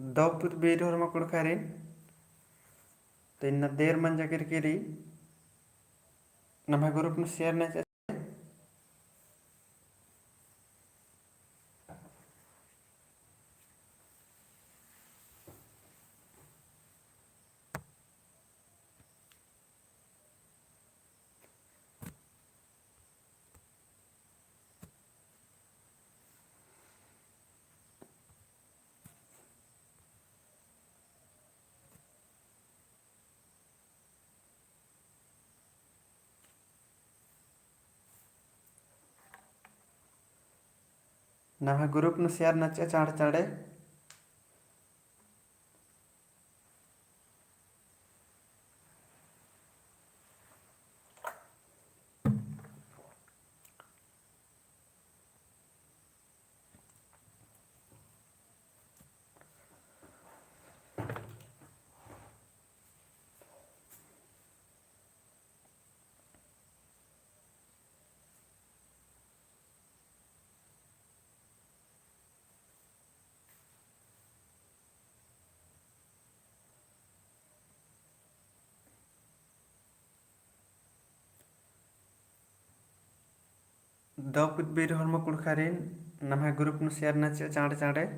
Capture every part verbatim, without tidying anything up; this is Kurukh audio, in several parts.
दव पुत बेरी होरमा कुँड़ुख़ारिन, तो इन्ना देर मंजा केरकी रई, नम्है group नू share नंजका। नम्है group नू share नंजका चाँड़े चाँड़े। दव पुत बेरी होरमा कुँड़ुख़ारिन, नम्है group नू share नंजका चाँड़े चाँड़े।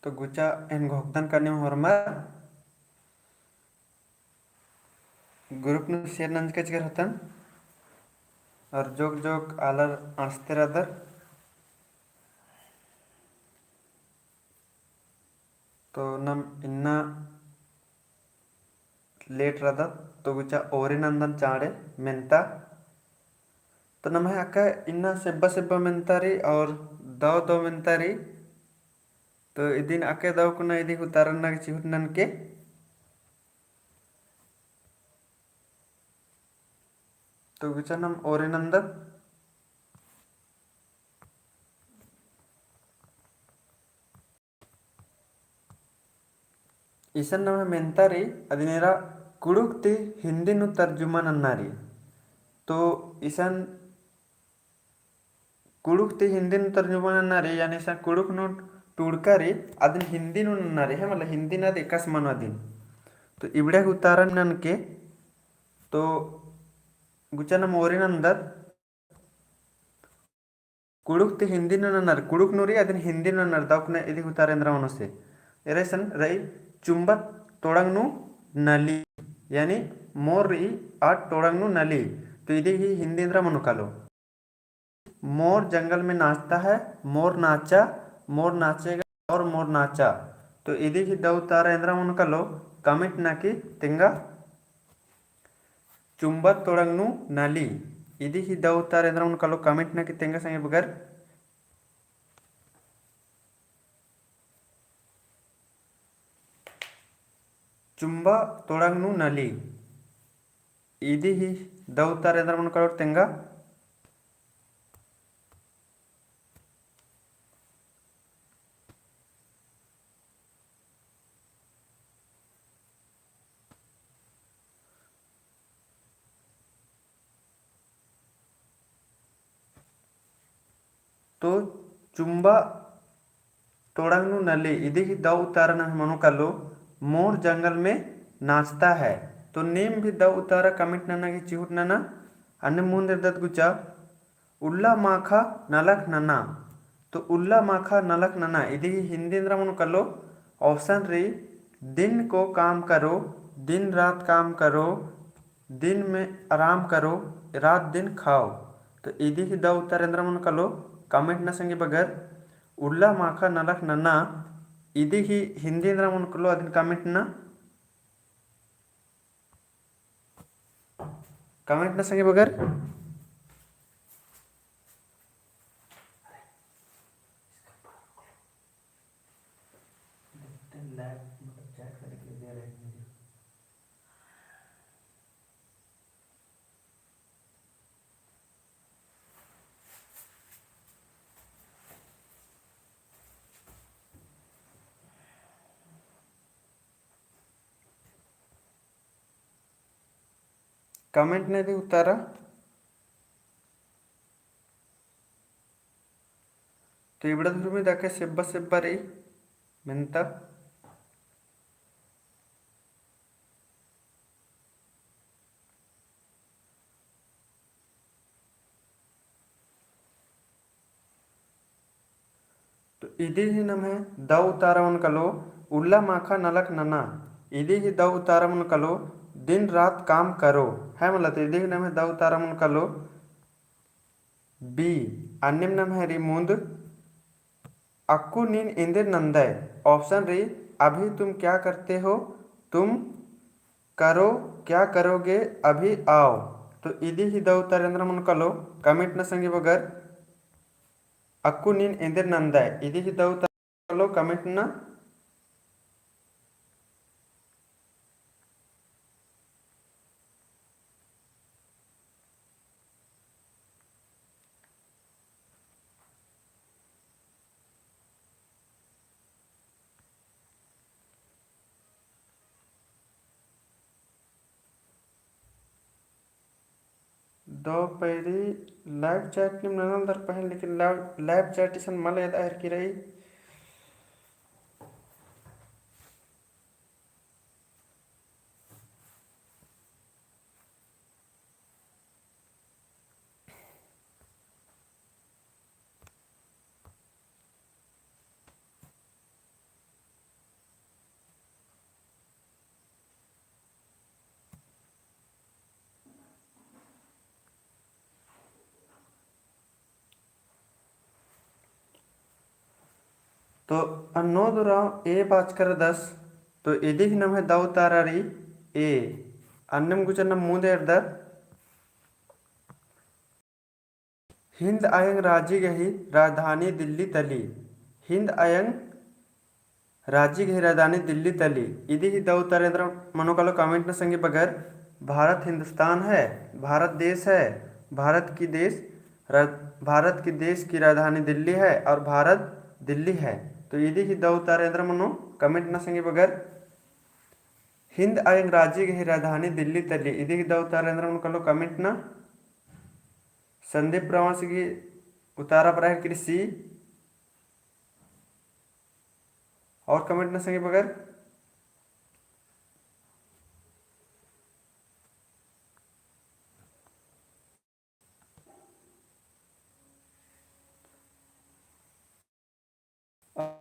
तो गुचा एन घोखदन का नीम होरमर group नू share नंजका चिकर होतन। और जोक जोक आलर अंड़सते रअदर। तो नम इन्ना late रअदत, तो गुचा ओरे नंदन चाँड़े मेन्ता। तो नम्है अक्का इन्ना सेब्बा सेब्बा मेन्ता रई और दव दव मेन्ता रई। तो इदिन अक्का दव कुना इदी उतारना के चिहुट ननके। तो गुचा नम ओरे नंदत। इसन नम्है मेन्ता रई, अदिन एरा कुँड़ुख़ ती हिन्दी नू तर्जुमा नन्ना रई। तो इसन कुँड़ुख़ ती हिन्दी नू तर्जुमा नन्ना रई, यानी इसन कुँड़ुख़ नू टूड़का रई, अदिन हिन्दी नू नन्ना रई, है मतलब हिन्दी नू अद एकासे मनो अदिन। तो इबड़ा उतारन ननके, तो गुचा नम ओरे नंदत। कुँड़ुख़ ती हिन्दी नू नन्ना रई, कुँड़ुख़ नू रई अदिन हिन्दी नू नन्ना रई, दव कुना इदी उतारा एन्दरा मनो से। एरा इसन रई चुम्बा तोड़ंग नू नली, यानी मोर रई आ तोड़ंग नू नली। तो इदी ही हिन्दी एन्दरा मनो कालो। मोर जंगल में नाचता है, मोर नाचा, मोर नाचेगा और मोर नाचा। तो इदी ही दव उतारा एन्दरा मनो कालो, comment नना की तेंगा। चुम्बा तोड़ंग नू नली। इदी ही दव उतारा एन्दरा मनो कालो, comment नना की तेंगा संगे बगर। चुम्बा तोड़ंग नू नली। इदी ही दव उतारा एन्दरा मनो कालो तेंगा। तो चुम्बा तोड़ंग नू नली। इदी ही दव उतारा नम्है मनो कालो, मोर जंगल में नाचता है। तो नीम भी दव उतारा comment नना गे चिहुट नना। अन्ने मुन्द एरदत गुचा, उल्ला माखा नलख नना। तो उल्ला माखा नलख नना, इदी ही हिंदी एन्दरा मनो कालो, option री, दिन को काम करो, दिन रात काम करो, दिन में आराम करो, रात दिन खाओ। तो इदी ही दव उतारा एन्दरा मनो कालो, comment ना संगी बगर, उल्ला माखा नलख नना, इदी ही हिंदी एन्दरा मनो कालो, अदिन comment ना, comment ना संगी बगर। Comment नू इदी उतारा। तो इबड़ा धुरमी दके सेब्बा सेब्बा रई मेन्ता। तो इदी ही नम्है दव उतारा मनो कालो, उल्ला माखा नलख नना। इदी ही दव उतारा मनो कालो, दिन रात काम करो। है मला, तो इदी ही नम्है दव उतारा मनो कालो, B। अन्नेम नम्है रई मुन्द, अक्कु नीन एन्देर नन्दय। Option रई, अभी तुम क्या करते हो, तुम करो, क्या करोगे, अभी आओ। तो इदी ही दव उतारा एन्दरा मनो कालो, comment ना संगी बगर। अक्कु नीन एन्देर नन्दय, इदी ही दव उतारा कालो, comment ना। दव पइरी live chat नीम ननालदर पहें, लेकिन live, live chat इसन मल एदा हेरकी रई। तो अन्नोद उराँव A बाचका रअदस, तो इदी ही नम्है दव उतारा रई A। अन्नेम गुचा नम मुन्द एरदत। हिन्द अयंग राजी गही राजधानी दिल्ली तली। हिन्द अयंग राजी गही राजधानी दिल्ली तली। इदी ही दव उतारा एन्दरा मनो कालो, comment ना संगी बगर। भारत हिंदुस्तान है, भारत देश है, भारत की देश, रा-, भारत की देश की राजधानी दिल्ली है और भारत दिल्ली है। तो इदी ही दव उतारा एन्दरा मनो, comment ना संगी बगर। हिन्द अयंग राजी गही राजधानी दिल्ली तली। इदी ही दव उतारा एन्दरा मनो कालो, comment ना। संदीप रावण गही उतारा बरआ हेरकी रई C। और comment ना संगी बगर।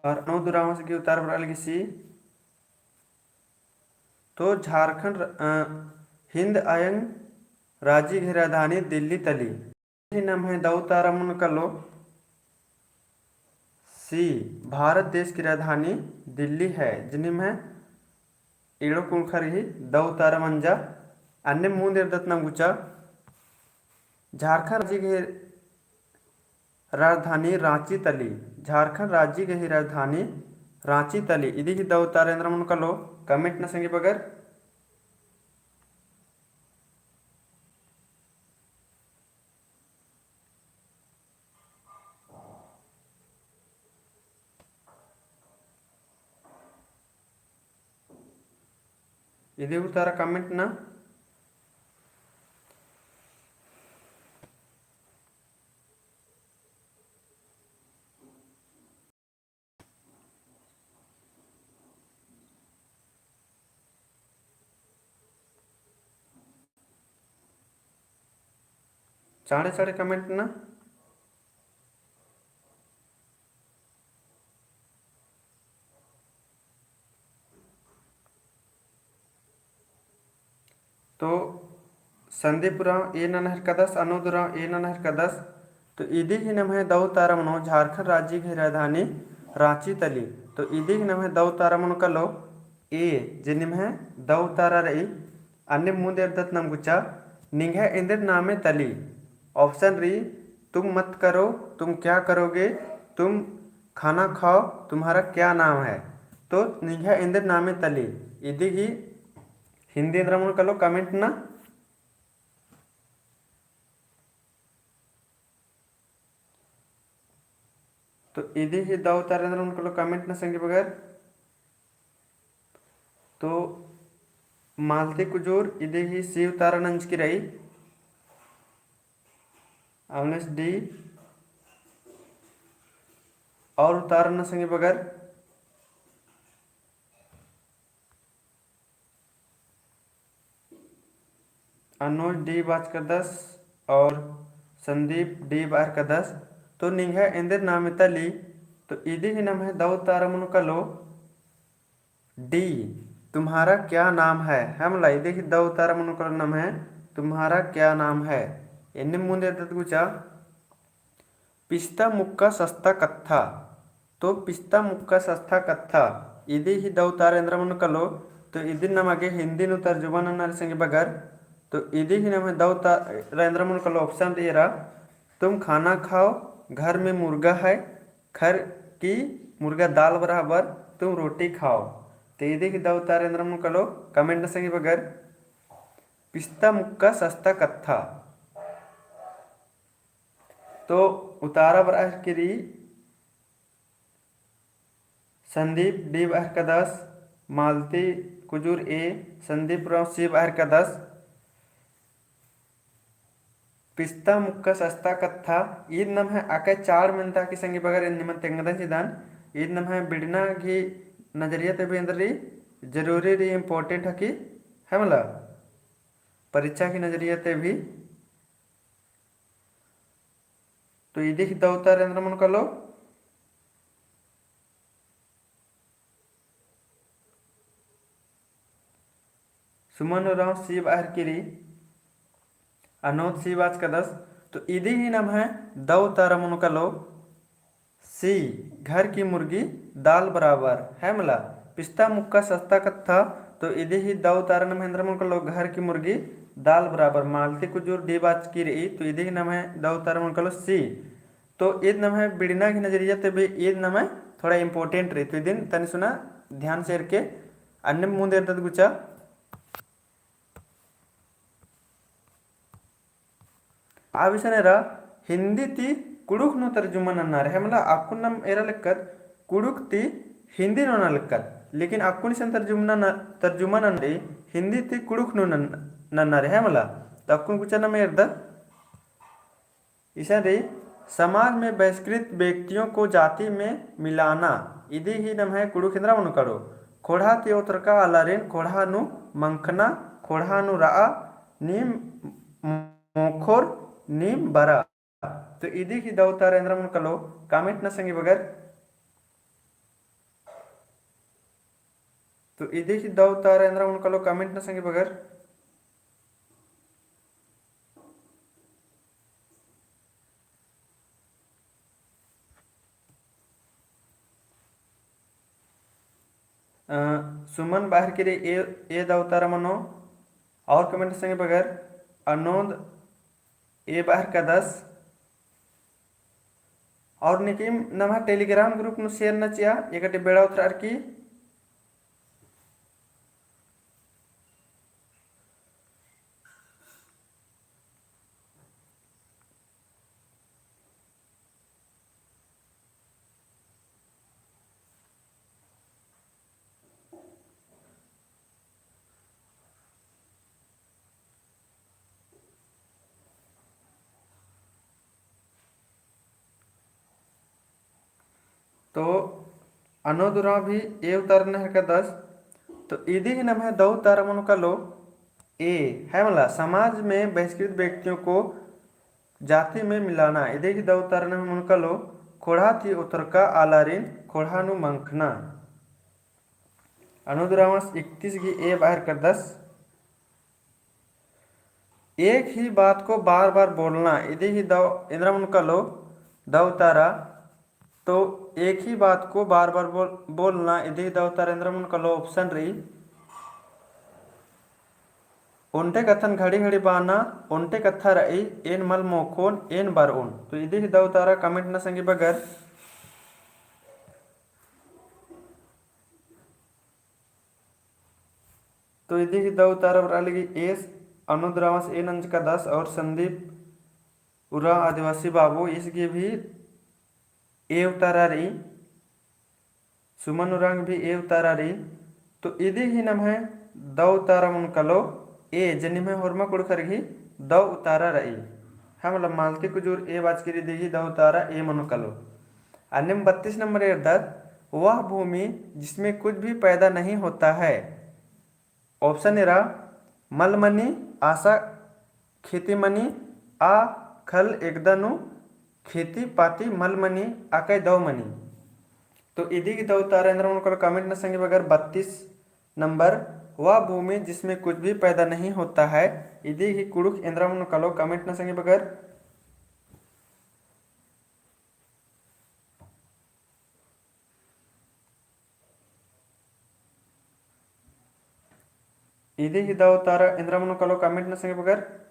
और अन्नोद उराँवस गही उतारा बरआ लगी C। तो झारखंड, अ, हिन्द अयंग राजी गही राजधानी दिल्ली तली। ही नम्है दव उतारा मनो कालो C, भारत देश की राजधानी दिल्ली है। इदी नम्है एड़ो कुँड़ुख़र गही दव उतारा मंजा। अन्नेम मुन्द एरदत नम गुचा। झारखंड राजी गही राजधानी राँची तली। झारखंड राजी गही राजधानी राँची तली। इदी ही दव उतारा एन्दरा मनो कालो, comment ना संगी बगर। इदी उतारा comment ना। चाँड़े चाँड़े comment नना। तो संदीप उराँव A नना हेलरकदस, अनोद उराँव A नना हेलरकदस। तो इदी ही नम्है दौ उतारा मनो झारखंड राज्य गही राजधानी राँची तली। तो इदी ही नम्है दौ उतारा मनो कालो A, जे निम्है दौ उतारा रई। अन्ने मुन्द एरदत नाम गुचा, निंग्है एन्देर नामे तली। Option रई, तुम मत करो, तुम क्या करोगे, तुम खाना खाओ, तुम्हारा क्या नाम है। तो निंग्है एन्देर नामे तली। इदी ही हिन्दी एन्दरा मनो कालो comment नना। तो इदी ही दौ उतारा एन्दरा मनो कालो comment नना संगी बगर। तो मालती कुजूर इदी ही C उतारा नंजकी रई। अवनेश D और उतारा नना संगी बगर। अनोज D बाचकदस और संदीप D बाहरकदस। तो निंग्है एन्देर नामे तली। तो इदी ही नम्है दौ उतारा मनो कालो D, तुम्हारा क्या नाम है? है मला, इदी ही दौ उतारा मनो कालो नम्है तुम्हारा क्या नाम है। एन्ने मुन्द एरदत गुचा, पिस्ता मुक्का सस्ता कत्था। तो पिस्ता मुक्का सस्ता कत्था, इदी ही दौ उतारा एन्दरा मनो कालो। तो इदिन नमा गे हिन्दी नू तर्जुमा नन्ना रई संगी बगर। तो इदी ही नम्है दौ उतारा एन्दरा मनो कालो option रई एरा, तुम खाना खाओ, घर में मुर्गा है, खर की मुर्गा दाल बराबर, तुम रोटी खाओ। तो इदी ही दौ उतारा एन्दरा मनो कालो comment नना संगी बगर। पिस्ता मुक्का सस्ता कत्था। तो उतारा बरआ हेलरकी रई संदीप D बाहरकदस, मालती कुजूर A, संदीप उराँव C बाहरकदस। पिस्ता मुक्का सस्ता कत्था, ईद नम्है अकय चाड़ मेन्ता की संगी बगर एन निमन तेंगदन चिदन। ईद नम्है बिड़ना गही नजरिया ते भी एन्देर रई, जरूरी रई, important हकी, है मला, परीक्षा गही नजरिया ते भी। तो इदी ही दौ उतारा एन्दरा मनो कालो। सुमन उराँव C बाहरकी रई, अनोद C बाचकदस। तो इदी ही नम्है दौ उतारा मनो कालो C, घर की मुर्गी दाल बराबर, है मला, पिस्ता मुक्का सस्ता कत्था। तो इदी ही दौ उतारा नम्है एन्दरा मनो कालो, घर की मुर्गी दाल बराबर। मालती कुजूर D बाचकी रई, तो इदी ही नम्है दौ उतारा मनो कालो C। तो ईद नम्है बिड़ना गही नजरिया ते भी ईद नम्है थोड़ा important रई। तो इदिन तनी सुना ध्यान से एरके अन्ने मुन्द एरदत गुचा। आ विषय एरा हिन्दी ती कुँड़ुख़ नू तर्जुमा नन्ना रई, है मला, अक्कुन नाम एरा लक्कत कुँड़ुख़ ती हिन्दी नू नन्ना लक्कत, लेकिन अक्कुन इसन तर्जुमा नन्ना, तर्जुमा नन्ना रई हिन्दी ती कुँड़ुख़ नू नन-, नन्ना रई, है मला। तो अक्कुन गुचा नाम एरदत। इसन रई, समाज में बहिष्कृत व्यक्तियों को जाति में मिलाना, इदी ही नम्है कुँड़ुख़ एन्दरा मनो कालो। ख़ोंड़हा ती ओतरका आलारिन ख़ोंड़हा नू मंख़ना, ख़ोंड़हा नू रआ, नीम मोख़ोर, नीम बरा। तो इदी ही दौ उतारा एन्दरा मनो कालो, comment नना संगी बगर। तो इदी ही दौ उतारा एन्दरा मनो कालो, comment नना संगी बगर। अ, सुमन बाहरकी रई, ए, ए दौ उतारा मनो। और comment नना संगी बगर, अनोद A बाहरकदस। और नीकिम नम्है Telegram group नू share नना चिआ, एकटे बेड़ा उतरअर की। तो अनोद उराँव भी A उतारा नना हेलरकदस। तो इदी ही नम्है दौ उतारा मनो कालो A, है मला, समाज में बहिष्कृत व्यक्तियों को जाति में मिलाना। इदी गही दौ उतारा नम्है मनो कालो, खोंड़हा ती ओतरका आलारिन खोंड़हा नू मंखना। अनुद उराँवस इकतीस गही ए बाहर करदस। एक ही बात को बार-बार बोलना, इदी गही दौ एन्द्रा मनो कालो, दौ उतारा। तो एक ही बात को बार-बार बोल-, बोलना, इदी गही दौ उतारा एन्द्रा मनो कालो, option रई। ओन्टे कत्थन घड़ी-घड़ी बअना, ओन्टे कत्था रई, एन मल मोख़ोन, एन बरओन। तो इदी गही दौ उतारा comment नना संगी बगर। तो इदी गही दौ उतारा बरआ लगी एस, अनुद उराँवस ए नंजकादस और संदीप उराँव आदिवासी बाबू ईस गही भी ए उतारा रई, सुमन उराँव गही भी ए उतारा रई। तो इदी गही नम्है दौ उतारा मनो कालो ए, जे निम्है होरमा कुँड़ुख़र गही दौ उतारा रई। हाँ, मतलब मालती कुजूर ए बाचकी रई, इदी गही दौ उतारा ए मनो कालो। अन्नेम बत्तीस नंबर एरदत, वह भूमि जिसमें कुछ भी पैदा नहीं होता है। Option एरा, मल मनी, आसा खेती मनी, आ खल एकदा नू खेती पाती मल मनी, अकय दौ मनी। तो इदी गही दौ उतारा एन्द्रा मनो कालो comment नना संगी बगर बत्तीस नंबर, वह भूमि जिसमें कुछ भी पैदा नहीं होता है। इदी गही कुँड़ुख़ एन्द्रा मनो कालो comment नना संगी बगर। इदी गही दौ उतारा एन्द्रा मनो कालो comment नना संगी बगर।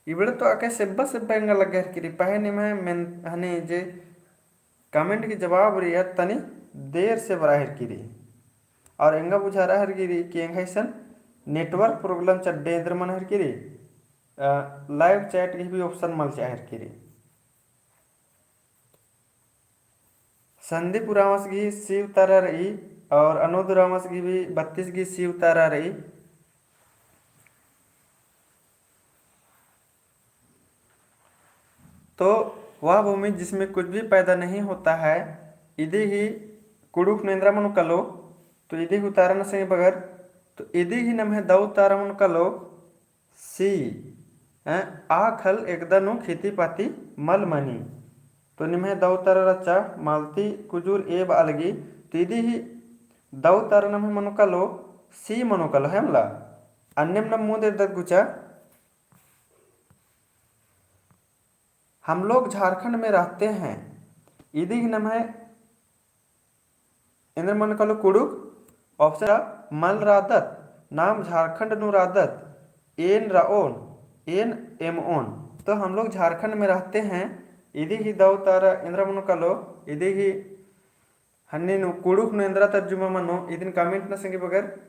इबड़ा तो अकय सेब्बा सेब्बा एंगा लग्गा हेरकी रई, पहें निम्है मेन हने जे comment गही जवाब रई तनी देर से बरआ हेरकी रई। और एंगा बुझारआ हेरकी रई कि एंग्है इसन network problem चड्डे एन्द्रा मना हेरकी रई, अ, live chat गही भी option मल चिआ हेरकी रई। संदीप उराँवस गही सी उतारा रई और अनुद उराँवस गही भी बत्तीस गही सी उतारा रई। तो वह भूमि जिसमें कुछ भी पैदा नहीं होता है, इदी गही कुँड़ुख़ नू एन्द्रा मनो कालो, तो इदी गही उतारा नना संगी बगर, तो इदी गही नम्है दौ उतारा मनो कालो, सी, हैं, आ खल एकदा नू खेती पाती मल मनी। तो निम्है दौ उतारा रहचा, मालती कुजूर ए बआ लगी, तो इदी गही दौ उतारा नम्है मनो कालो, सी मनो कालो, है मला। अन्नेम नम मुन्द एरदत गुचा, हम लोग झारखंड में रहते हैं। इदी गही नम्है एन्द्रा मनो कालो कुँड़ुख़, option मल रअदत, नाम झारखंड नू रअदत, एन रओन, एन एमओन। तो हम लोग झारखंड में रहते हैं। इदी गही दौ उतारा एन्द्रा मनो कालो, इदी गही हन्नी नू कुँड़ुख़ नू एन्द्रा तर्जुमा मनो, इदिन comment नना संगी बगर।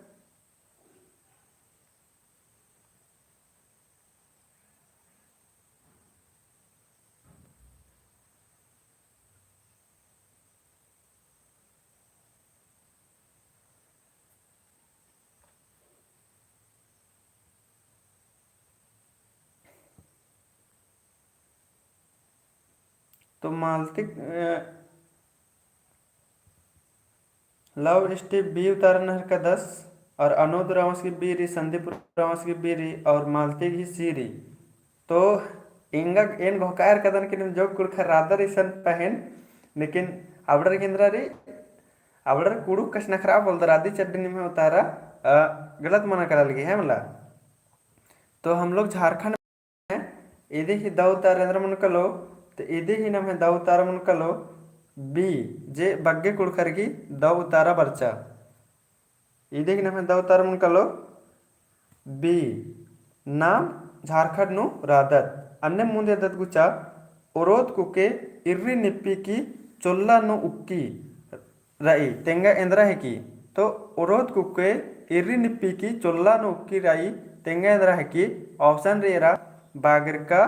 तो मालती, अ, Love Steve बी उतारा नहरका दस, और अनोद उराँवस गही बी रई, संदीप उराँवस गही बी रई, और मालती गही सी रई। तो एंगा एन घोखायर कदन कि नीम जो कुँड़ुख़ रअदर इसन पहें, लेकिन अबड़र केन्द्रा रई, अबड़र कुँड़ुख़ कछनखरआ बोलदर, अदी चड्डी निम्है उतारा, अ, गलत मना करा लगी, है मला। तो हम लोग झारखंड इदी ही दौ उतारा एन्द्रा मनो कालो, तो इदी ही नम्है दौ उतारा मनो कालो बी, जे बग्गे कुँड़ुख़र गही दौ उतारा बरचा। इदी ही नम्है दौ उतारा मनो कालो बी, नाम झारखंड नू रअदत। अन्नेम मुन्द एरदत गुचा, ओरोत कुके इर्री निप्पी की चोल्ला नू उक्की रई, तेंगा एन्द्रा हिकी। तो ओरोत कुके इर्री निप्पी की चोल्ला नू उक्की रई, तेंगा एन्द्रा हिकी। Option रई एरा, बागरका,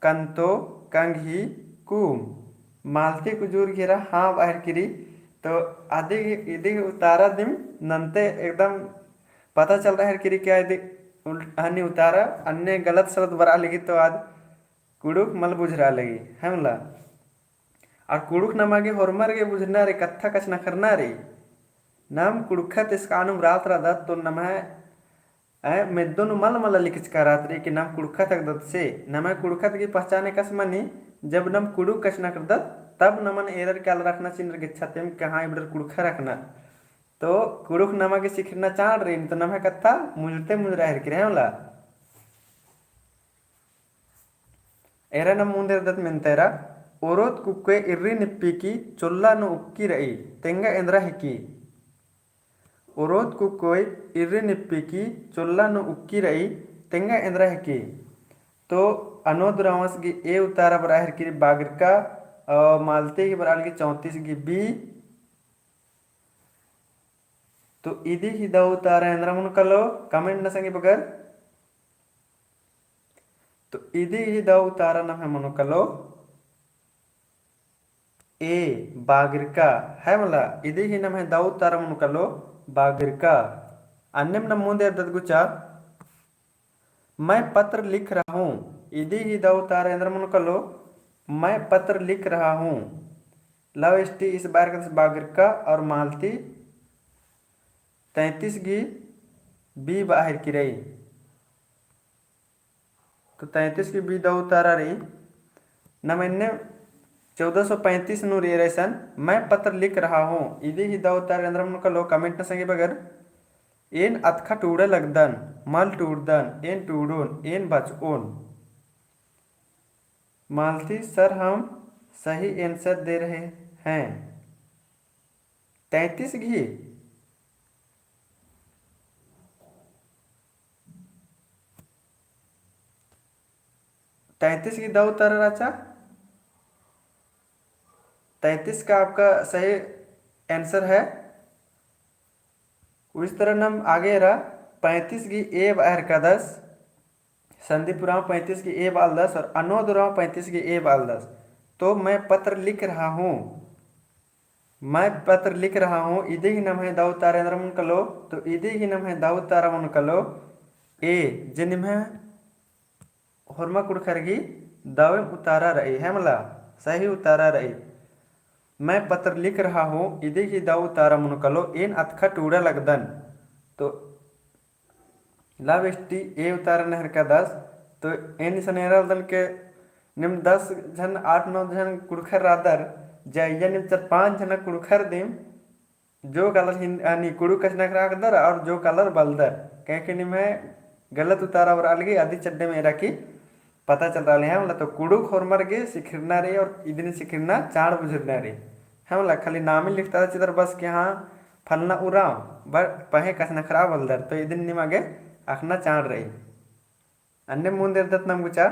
कंतो, कंगही, कूम। मालती कुजूर गही एरा हाँ बअर की रई। तो अदी गही, इदी गही उतारा दिम नन्ते एकदम पता चलरआ हेरकी रई का इदी उल-, हनी उतारा अन्ने गलत सलत बरआ लगी तो आद कुँड़ुख़ मल बुझरआ लगी, है मला। और कुँड़ुख़ नमा गे होरमर गे बुझरना रई, कत्था कछनखरना रई। नाम कुँड़ुख़त एसकानुम रात रअदत तो नम्है अय मेद्दो नू मल मला लिखचका रअदत रई कि नम कुँड़ुख़त हिकदत से, नम्है कुँड़ुख़त गही पहचान एकासे मनी, जब नम कुँड़ुख़ कछनखरदत, तब नमन एरर के आलर अख़ना चिन्हर गेच्छातेम कि हाँ, इबड़र कुँड़ुख़र अख़ना। तो कुँड़ुख़ नमा गे सिखरना चाड़ रई, तो नम्है कत्था मुंजरते मुंजरा हेरकी रई, है मला। एरा नम मुन्द एरदत मेन्ता एरा, ओरोत कुक्कोय इर्री निप्पी की चोल्ला नू उक्की रई, तेंगा एन्द्रा हिकी। ओरोत कुक्कोय इर्री निप्पी की चोल्ला नू उक्की रई, तेंगा एन्द्रा हिकी। तो अनोद उराँवस गही ए उतारा बरआ हेरकी रई बागरका, अ, मालती गही बरआ लगी चौंतीस गही बी। तो इदी गही दव उतारा एन्द्रा मनो कालो, comment नना संगी बगर। तो इदी गही दव उतारा नम्है मनो कालो ए, बागरका, है मला, इदी गही नम्है दव उतारा मनो कालो बागरका। अन्नेम नम मुन्द एरदत गुचा, मैं पत्र लिख रहा हूँ। इदी गही दव उतारा एन्द्रा मनो कालो, मैं पत्र लिख रहा हूँ। लव एसटी इस बार कदस बागरका और मालती तैंतीस गही बी बआ हेरकी रई। तो तैंतीस गही बी दव उतारा रई। नम एन्ने चौदह सौ पैंतीस नू रई एरा इसन, मैं पत्र लिख रहा हूँ। इदी गही दव उतारा एन्द्रा मनो कालो, comment नना संगी बगर। एन अतख़ा टूड़ा लगदन, मल टूड़दन, एन टूड़ोन, एन बचओन। मालती, सर, हम सही answer दे रहे हैं। तैंतीस गही, तैंतीस गही दव उतारा रहचा। तैंतीस का आपका सही answer है। उस तरह नम आगे एरा पैंतीस गही ए बआ हेरकदस, संदीप उराँव पैंतीस गही ए बआलदस और अनोद उराँव पैंतीस गही ए बआलदस। तो मैं पत्र लिख रहा हूँ। मैं पत्र लिख रहा हूँ, इदी गही नम्है दव उतारा एन्द्रा मनो कालो, तो इदी गही नम्है दव उतारा मनो कालो ए, जे निम्है होरमा कुँड़ुख़र गही दवम उतारा रई, है मला, सही उतारा रई। मैं पत्र लिख रहा हूँ, इदी गही दव उतारा मनो कालो, एन अतख़ा टूड़ा लगदन। तो लव एसटी ए उतारा नना हेरकदस, तो एन इसन एरालदन के निम दस झन, आठ नौ झन कुँड़ुख़र रअदर, जे अइय्या निम चार पाँच झन कुँड़ुख़र दिम, जो कालर हिन-, यानी कुँड़ुख़ कछनखरआ लगदर और जो कालर बलदर, काहे कि निम्है गलत उतारा बरआ लगी, अदी चड्डे में एरा की पता चलरआ लगी, है मला। तो कुँड़ुख़ होरमर गे सिखरना रई और इदिन सिखरना चाड़ बुझुरना रई, है मला। खाली नामे लिखता चिदर बस कि हाँ, फलना उराँव, ब-, पहें कछनखरआ बलदर, तो इदिन निमा गे अख़ना चाड़ रई। अन्नेम मुन्द एरदत नम गुचा।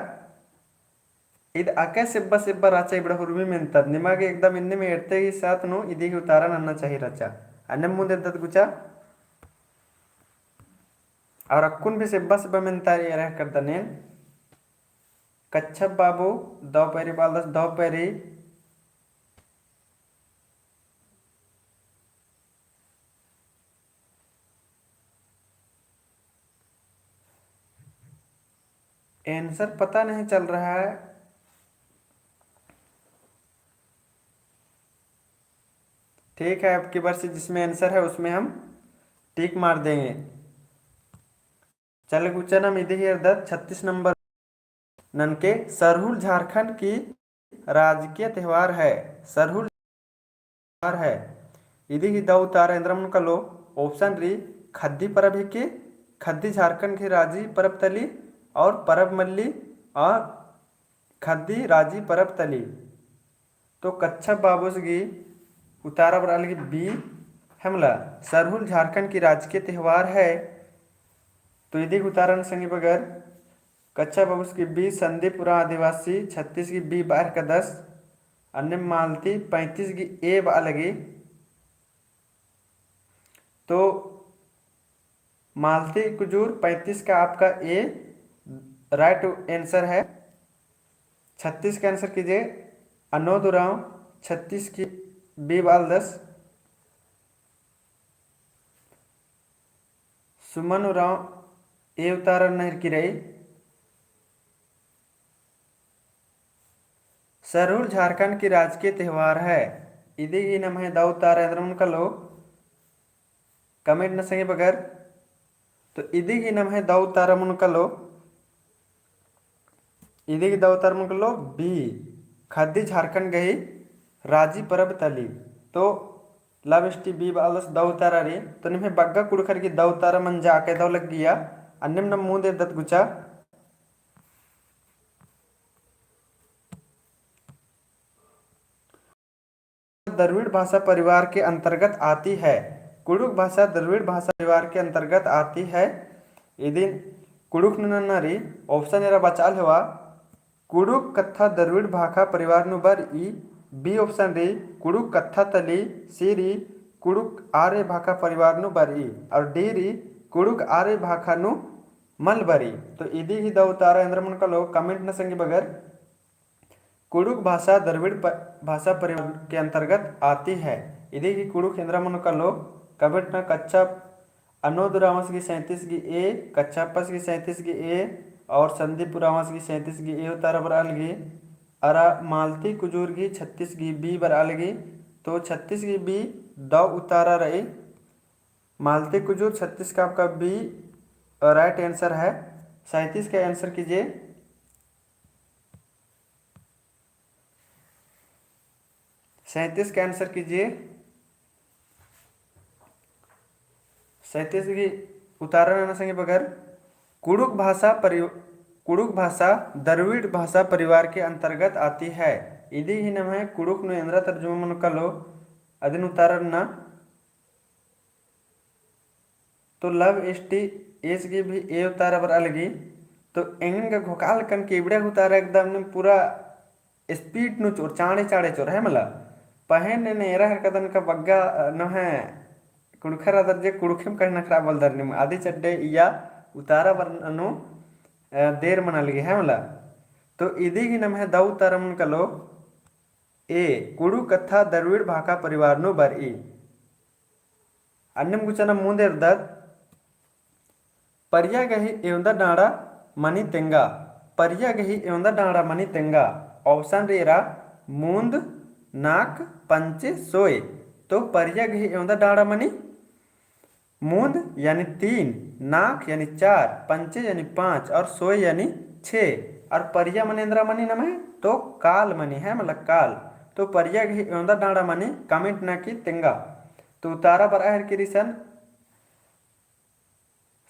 इद अकय सेब्बा सेब्बा रहचा इबड़ा हुरमी मेन्तत। निमा गे एकदम इन्नेम एरते ही साथ नू इदी गही उतारा नन्ना चाही रहचा। अन्नेम मुन्द एरदत गुचा। और अक्कुन भी सेब्बा सेब्बा मेन्ता एरा हेरकदन एन। कच्छप बाबू, दव पैरी बआलदस, दव पैरी। Answer पता नहीं चल रहा है। ठीक है, अब की बार से जिसमें answer है उसमें हम tick मार देंगे। चले गुचा नम इदी गही एरदत छत्तीस नंबर। ननके सरहुल झारखंड की राजकीय त्योहार है। सरहुल त्योहार है। इदी गही दव उतारा एन्द्रा मनो कालो, option रई, खद्दी परब हिके, खद्दी झारखंड गही राजी परब तली और परब मल्ली और खद्दी राजी परब तली। तो कच्छप बाबूस गही उतारा बरआ लगी बी, है मला, सरहुल झारखंड की राजकीय त्योहार है। तो इदी गही उतारा नना संगी बगर, कच्छप बाबूस गही बी, संदीप उराँव आदिवासी छत्तीस गही बी बआ हेरकदस, अन्नेम मालती पैंतीस गही ए बआ लगी। तो मालती कुजूर पैंतीस का आपका ए right answer है। छत्तीस का answer कीजिए। अनोद उराँव छत्तीस गही बी बआलदस। सुमन उराँव ए उतारा नना हेरकी रई। सरहुल झारखंड की राजकीय त्योहार है। इदी गही नम्है दव उतारा एन्द्रा मनो कालो, comment नना संगी बगर। तो इदी गही नम्है दौ उतारा मनो कालो, इदी गही दौ उतारा मनो कालो B, खद्दी झारखंड गही राजी परब तली। तो last B बआलदस दौ उतारा रई। तो निम्है बग्गे कुँड़ुख़र गही दौ उतारा मंजा अकय दौ लग्गिया, अन्नेम नम मुन्द एरदत गुचा। द्रविड़ भाषा परिवार के अंतर्गत आती है। कुँड़ुख़ भाषा द्रविड़ भाषा परिवार के अंतर्गत आती है। इदिन कुँड़ुख़ नू नन्ना रई, option एरा बचआल हेवा। कुँड़ुख़ कत्था द्रविड़ भाखा परिवार नू बरई, B option रई, कुँड़ुख़ कत्था तली, C रई, कुँड़ुख़ आर्य भाखा परिवार नू बरई, और D रई, कुँड़ुख़ आर्य भाखा नू मल बरई। तो इदी गही दौ उतारा एन्द्रा मनो कालो, comment नना संगी बगर। कुँड़ुख़ भाषा द्रविड़ प-, भाषा परिवार के अंतर्गत आती है। इदी गही कुँड़ुख़ एन्द्रा मनो कालो, comment नना। कच्छप, अनोद उराँवस गही सैंतीस गही A, कच्छपस गही सैंतीस गही A, और संदीप उराँवस गही सैंतीस गही A उतारा बरआ लगी। अरा मालती कुजूर गही छत्तीस गही B बरआ लगी। तो छत्तीस गही B दौ उतारा रई। मालती कुजूर छत्तीस का आपका B right answer है। सैंतीस का answer कीजिए। सैंतीस का answer कीजिए। सैंतीस गही उतारा नना संगी बगर, कुँड़ुख़ भाषा परि-, कुँड़ुख़ भाषा द्रविड़ भाषा परिवार के अंतर्गत आती है। इदी गही नम्है कुँड़ुख़ नू एन्द्रा तर्जुमा मनो कालो, अदिन उतारा नना। तो last S गही भी A उतारा बरआ लगी। तो एंगन गा घोखालकन कि इबड़ा उतारा एकदम नीम पूरा speed नू चोर, चाँड़े चाँड़े चोर है मला। पहें ने ने एरा हेरकदन का बग्गे, अ, नम्है कुँड़ुख़र अदर जे कुँड़ुख़ेम कहे नखरा बलदर नीम, अदी चड्डे इया उतारा बरना नू, अ, देर मना लगी है मला। तो इदी गही नम्है दौ उतारा मनो कालो, A, कुँड़ुख़ कत्था द्रविड़ भाखा परिवार नू बरई। अन्नेम गुचा नम मुन्द एरदत, परिया गही एवंदा डाँड़ा मनी तेंगा। परिया गही एवंदा डाँड़ा मनी तेंगा। Option रई एरा, मुन्द, नाक, पंचे, सोय। तो परिया गही एवंदा डाँड़ा मनी मुन्द यानी तीन, नाक यानी चार, पंचे यानी पाँच और सोय यानी छे। और परिया मनी एन्द्रा मनी नम्है, तो काल मनी है, मतलब काल। तो परिया गही एवंदा डाँड़ा मनी comment नना की तेंगा। तो उतारा बरआ हेरकी रई सन,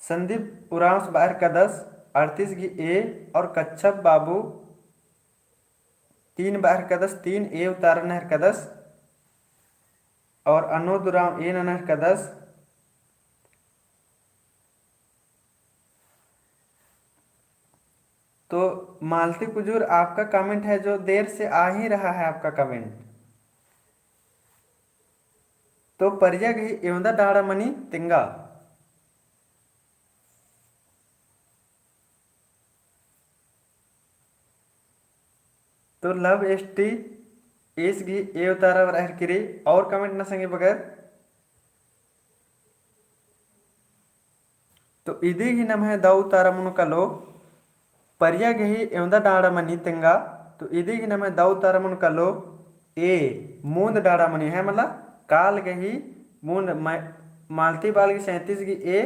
संदीप उराँवस बआ हेरकदस अड़तीस गही A और कच्छप बाबू तीन बआ हेरकदस, तीन A उतारा नना हेरकदस और अनोद उराँव A नना हेरकदस। तो मालती कुजूर, आपका comment है जो देर से आ ही रहा है आपका comment। तो परिया गही एवंदा डाँड़ा मनी तेंगा। तो last S गही A उतारा बरआ हेरकी रई और comment नना संगी बगर। तो इदी गही नम्है दौ उतारा मनो कालो, परिया गही एवंदा डाँड़ा मनी तेंगा। तो इदी गही नम्है दौ उतारा मनो कालो, A, मुन्द डाँड़ा मनी है, मतलब काल गही मुन्द, मा-, मालती बाल गही सैंतीस गही A।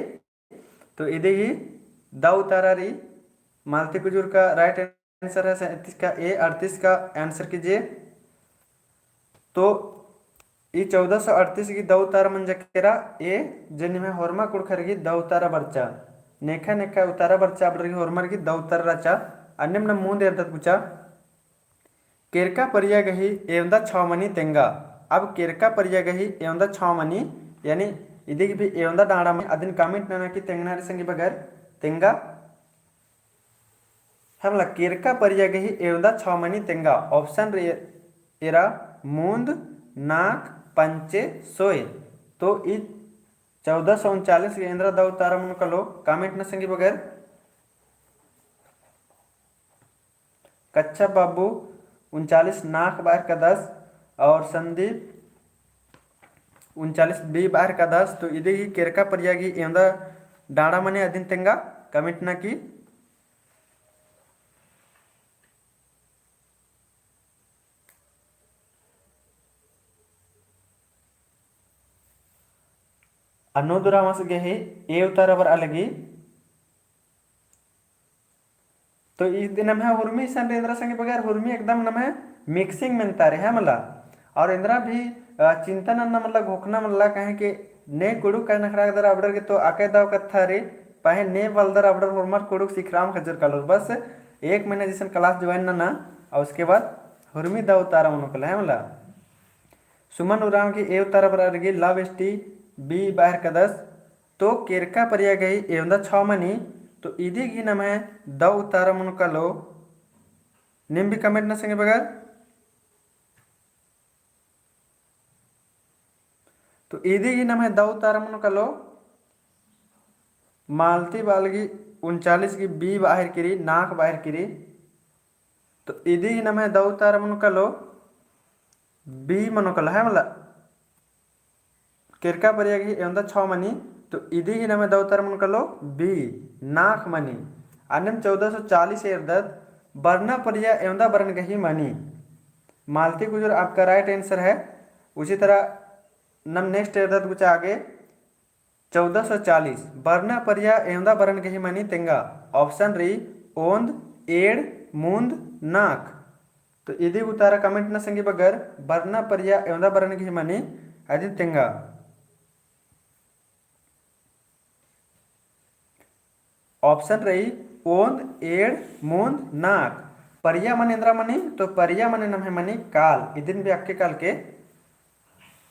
तो इदी गही दौ उतारा रई, मालती कुजूर का right answer है सैंतीस का A, अड़तीस का answer कीजिए। तो ई चौदह सौ अड़तीस गही दौ उतारा मंजा केरा A, जे निम्है होरमा कुँड़ुख़र गही दौ उतारा बरचा। नेखा नेखा उतारा बरचा, अबड़र गही होरमर गही दौ उतारा रहचा। अन्नेम नम मुन्द एरदत गुचा। केरका परिया गही एवंदा छौ मनी तेंगा। अब केरका परिया गही एवंदा छौ मनी, यानी इदी गही भी एवंदा डाँड़ा मनी, अदिन comment नना की तेंगना रई संगी बगर, तेंगा। है मला, केरका परिया गही एवंदा छौ मनी तेंगा। Option रई एरा, मुन्द, नाक, पंचे, सोय। तो ई चौदह सौ उनचालीस गही एन्द्रा दौ उतारा मनो कालो, comment नना संगी बगर। कच्छप बाबू उनचालीस नाक बआ हेरकदस और संदीप उनचालीस B बआ हेरकदस। तो इदी गही केरका परिया गही एवंदा डाँड़ा मनी, अदिन तेंगा, comment नना की। अन्नुद उराँवस गही ए उतारा बरआ लगी। तो इदिन नम्है हुरमी इसन रे एन्दरा संगी बगर हुरमी एकदम नम्है mixing मेन्ता रे है मला। और एन्दरा भी, अ, चिंता नन्ना मला, घोखना मला, काहे कि ने कुँड़ुख़ कहना खड़ा दरा अबड़र गे तो अकय दव कत्था रे, पहें ने बलदर अबड़र होरमर कुँड़ुख़ सिखराम खजूर कालोर। बस एक महीना जैसन class join नना, और उसके बाद हुरमी दव उतारा मनो कला है मला। सुमन उराँव की ए उतारा बरआ लगी, love S T B बाहर कदस। तो केरका परिया गही एवंदा छौ मनी, तो इदी गही नम्है दव उतारा मनो कलो। नीम भी comment नना संगी बगर। तो इदी गही नम्है दव उतारा मनो कलो। मालती बाल गही उनचालीस गही B बाहर किरी, नाक बाहर किरी। तो इदी गही नम्है दव उतारा मनो कलो, B मनो कलो है मला। केरका परिया गही एवंदा छौ मनी, तो इदी गही नम्है दव उतारा मनो कलो, B, नाक मनी। अन्नेम चौदह सौ चालीस एरदत, बरना परिया एवंदा बरन गही मनी। मालती कुजूर आपका right answer है। उसी तरह नम next एरदत गुचा आगे, चौदह सौ चालीस, बरना परिया एवंदा बरन गही मनी तेंगा। Option रई, ओन्द, एंड़, मुन्द, नाक। तो इदी उतारा comment नना संगी बगर, बरना परिया एवंदा बरन गही मनी अदिन तेंगा। Option रई, ओन्द, एंड़, मुन्द, नाक। परिया मने एन्दरा मनी, तो परिया मने नम्है मनी काल। इदिन भी अक्के काल के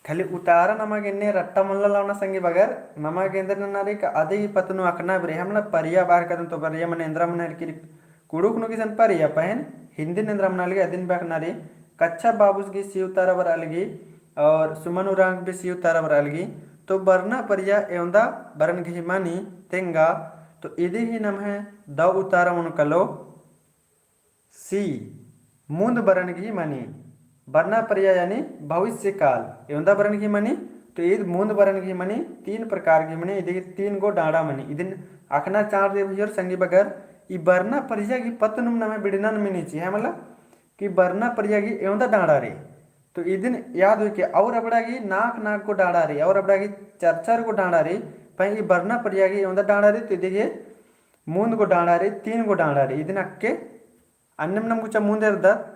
खाली उतारा नमा गे एन्ने रट्टा मल्ला लवना संगी बगर, नमा गे एन्देर नना रई का अदी पत्त नू अख़ना भी रई, है मला। परिया बाहर कदन तो परिया मने एन्दरा मना हेरकी रई, कुँड़ुख़ नू गे इसन परिया, पहें हिन्दी नू एन्दरा मना लगी अदिन भी अख़ना रई। कच्छप बाबुस गही C उतारा बरआ लगी, और सुमन उराँव भी C उतारा बरआ लगी। तो बरना परिया एवंदा बरन गही मनी तेंगा, तो इदी गही नम्है दव उतारा मनो कलो, C, मुन्द बरन गही मनी। बरना परिया यानी भविष्य काल, एवंदा बरन गही मनी, तो ईद मुन्द बरन गही मनी, तीन प्रकार गही मनी, इदी गही तीन गो डाँड़ा मनी। इदिन अख़ना चाड़ रई भइयोर संगी बगर, ई बरना परिया गही पत्त नुम नम्है बिड़ना नू मिनी ची, है मला, कि बरना परिया गही एवंदा डाँड़ा रई। तो इदिन याद हुई कि और अबड़ा गही नाक नाक गो डाँड़ा रई, और अबड़ा गही चार चार गो डाँड़ा रई, पहें ई बरना परिया गही एवंदा डाँड़ा रई, तो इदी गही मुन्द गो डाँड़ा रई, तीन गो डाँड़ा रई। इदिन अक्के अन्नेम नम गुचा मुन्द एरदत,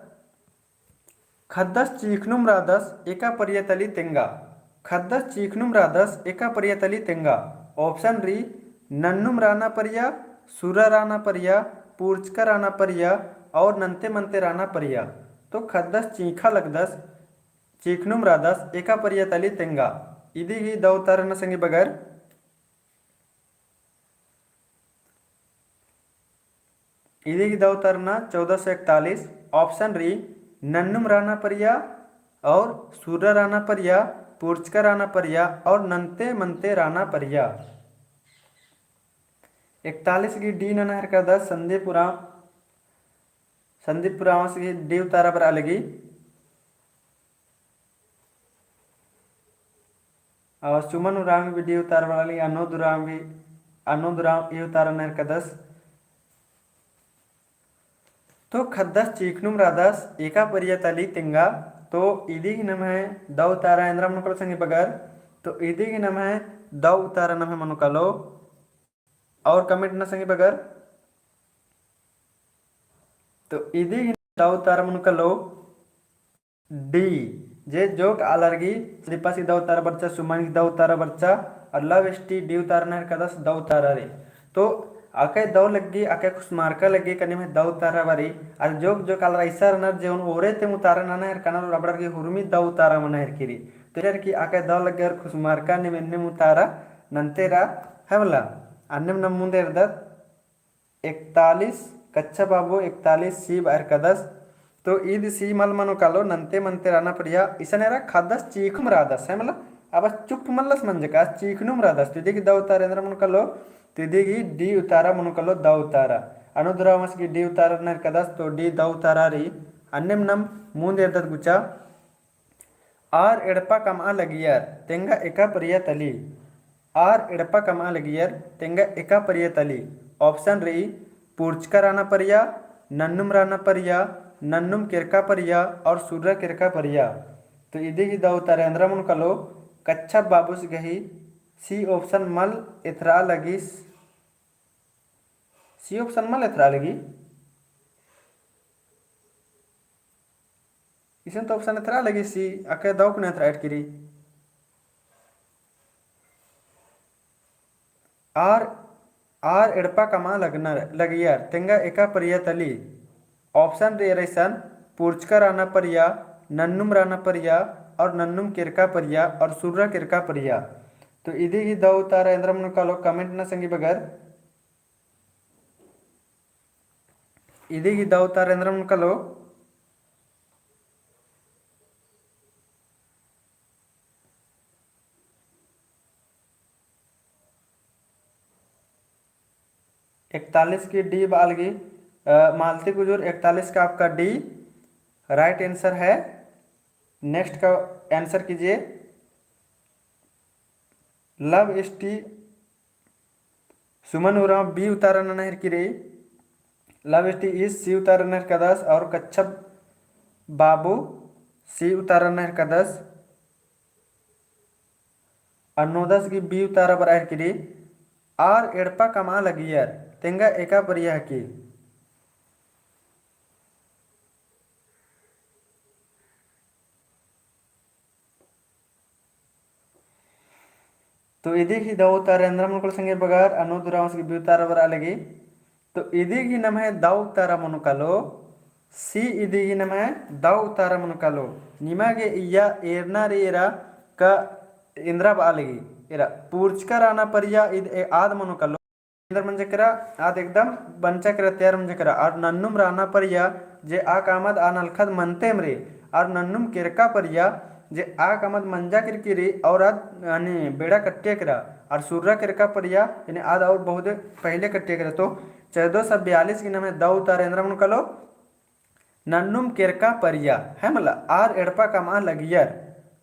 ख़द्दस चीखनुम रादस एका परिया तली तेंगा। ख़द्दस चीखनुम रादस एका परिया तली तेंगा। Option रई, नन्नुम राना परिया, सुर्रा राना परिया, पुर्चका राना परिया और नन्ते मन्ते राना परिया। तो ख़द्दस चीखा लगदस, चीखनुम रादस एका परिया तली तेंगा। इदी गही दव उतारा नना संगी बगर। इदी गही दव उतारा नना चौदह सौ इकतालीस, option रई, नन्नुम राना परिया और सुर्रा राना परिया, पुर्चका राना परिया और नन्ते मन्ते राना परिया। इकतालीस गही D नना हेरका दस संदीप उराँव, संदीप उराँवस गही D उतारा बरआ लगी। और सुमन उराँव भी D उतारा बरआ लगी, अनोद उराँव भी, अनोद उराँव A उतारा नना हेरका दस। तो ख़द्दस चीखनुम रादस एका परिया तली तेंगा, तो इदी गही नम्है दव उतारा एन्दरा मनो कलो संगी बगर, तो इदी गही नम्है दव उतारा नम्है मनो कलो, और comment नना संगी बगर, तो इदी गही दव उतारा मनो कलो, D, जे जोक आलर गही, संदीपस गही दव उतारा बरचा, सुमन गही दव उतारा बरचा, और love S T D उतारा नना हेरका दस दव उतारा रई। तो अकय दव लग्गी, अकय खुसमारका लग्गी, कनी में दव उतारा बारी, और जोक जोक आलर ऐसा रअनर जे ओन ओरे ते उतारा नना हेरकनर, और अबड़र गही हुरमी दव उतारा मना हेरकी रई। तो एरकी अकय दव लग्गी और खुसमारका नीम एन्नेम उतारा नन्ते रआ, है मला, अन्नेम नम मुन्द एरदत, इकतालीस, कच्छप बाबू इकतालीस C बअर कदस। तो ईद C मल मनो कालो, नन्ते मन्ते राना परिया, इसन एरा ख़द्दस चीखनुम रादस, है मला, अब चुप मल्लस मंजका, चीखनुम रादस, तो इदी गही दव उतारा एन्दरा मनो कालो, तो इदी गही D उतारा मनो कालो, दव उतारा। अनोद उराँवस गही D उतारा नर कदस, तो D दव उतारा रई, अन्नेम नम मुन्द एरदत गुचा, आर एड़पा कमआ लगियर, तेंगा एका परिया तली। आर एड़पा कमआ लगियर, तेंगा एका परिया तली। Option रई, पुर्चका राना परिया, नन्नुम राना परिया, नन्नुम केरका परिया और सुर्रा केरका परिया। तो इदी गही दव उतारा एन्दरा मनो कालो, कच्छप बाबूस गही C option मल एथरआ लगी, C option मल एथरआ लगी। इसन तो option एथरआ लगी C, अक्के दौ कुना एथरआ एरकी रई। आर, आर एड़पा कमआ लगनर, लगियर, तेंगा एका परिया तली। Option रई एरा इसन, पुरचका राना परिया, नन्नुम राना परिया, और नन्नुम केरका परिया, और सुर्रा केरका परिया। तो इदी गही दौ उतारा एन्दरा मनो कालो comment ना संगी बगर। इदी गही दौ उतारा एन्दरा मनो कालो। इकतालीस की D बआ लगी, अ, मालती कुजूर, इकतालीस का आपका D right answer है। Next का answer कीजिए। Love ST सुमन उराँव B उतारा नना हेरकी रई। Love ST is C उतारा नना हेरकदस और कच्छप बाबू C उतारा नना हेरकदस। अन्नोदस गही B उतारा बरआ हेरकी रई। आर एड़पा कमआ लगियर, तेंगा एका परिया हकी। तो इदी गही दौ उतारा एन्दरा मनो कालो संगी बगर, अन्नोद उराँवस गही B उतारा बरआ लगी। तो इदी गही नम्है दौ उतारा मनो कालो, C इदी गही नम्है दौ उतारा मनो कालो। निमा गे इय्या एरना रई एरा का एन्दरा बआ लगी। एरा पुरचका राना परिया इद ए आद मनो कालो। एन्दर मंजा केरा, आद एकदम बंचा केरा, तैयार मंजा केरा। और नन्नुम राना परिया जे आ कामद आ नलखद मनतेम रई, और नन्नुम केरका परिया जे आ कामद मंजा केरकी रई, और आद यानी बेड़ा कट्टिया केरा, और सुर्रा केरका परिया यानी आद और बहुत पहले कट्टिया केरा। तो चौदह सौ बयालीस गही नम्है दौ उतारा एन्दरा मनो कालो, नन्नुम केरका परिया, है मला, आर एड़पा कमआ लगियर।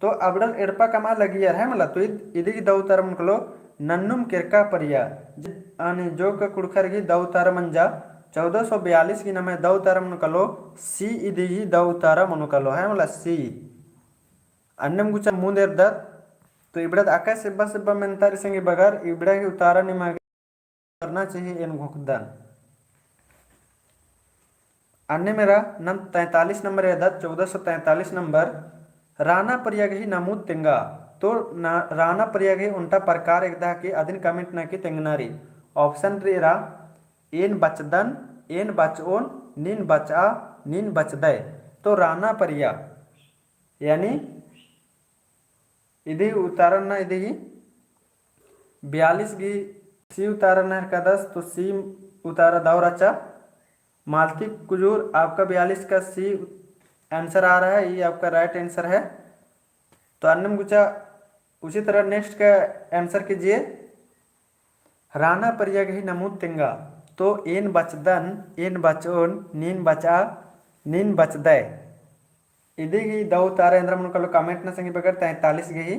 तो अबड़र एड़पा कमआ लगियर, है मला, तो इद, इदी गही दौ उतारा मनो कालो, नन्नुम केरका परिया। ज-, यानी जोक कुँड़ुख़र गही दौ उतारा मंजा, चौदह सौ बयालीस गही नम्है दौ उतारा मनो कालो, C इदी गही दौ उतारा मनो कालो, है मला, C। अन्नेम गुचा मुन्द एरदत, तो इबड़द अकय सिब्बा सिब्बा मेन्ता रई संगी बगर, इबड़ा गही उतारा निमा गे करना चाहिए एन घोखदन। अन्नेम एरा नम तैंतालीस नंबर एदत, चौदह सौ तैंतालीस नंबर, राना परिया गही नमूद तेंगा। तो ना, राना परिया गही ओन्टा प्रकार एकदा के अदिन comment ना की तेंगना रई। Option रई एरा, एन बचदन, एन बचओन, नीन बचआ, नीन बचदय। तो राना परिया, यानी इदी उतारा ना इदी गही बयालीस गही C उतारा नना हेरकदस, तो C उतारा दौ रहचा। मालती कुजूर, आपका बयालीस का C answer आ रहा है, ये आपका right answer है। तो अन्नेम गुचा उसी तरह next का answer कीजिए। राना परिया गही नमूद तेंगा, तो एन बचदन, एन बचओन, नीन बचआ, नीन बचदय। इदी गही दौ उतारा एन्दरा मनो कालो comment ना संगी बगर तैंतालीस गही।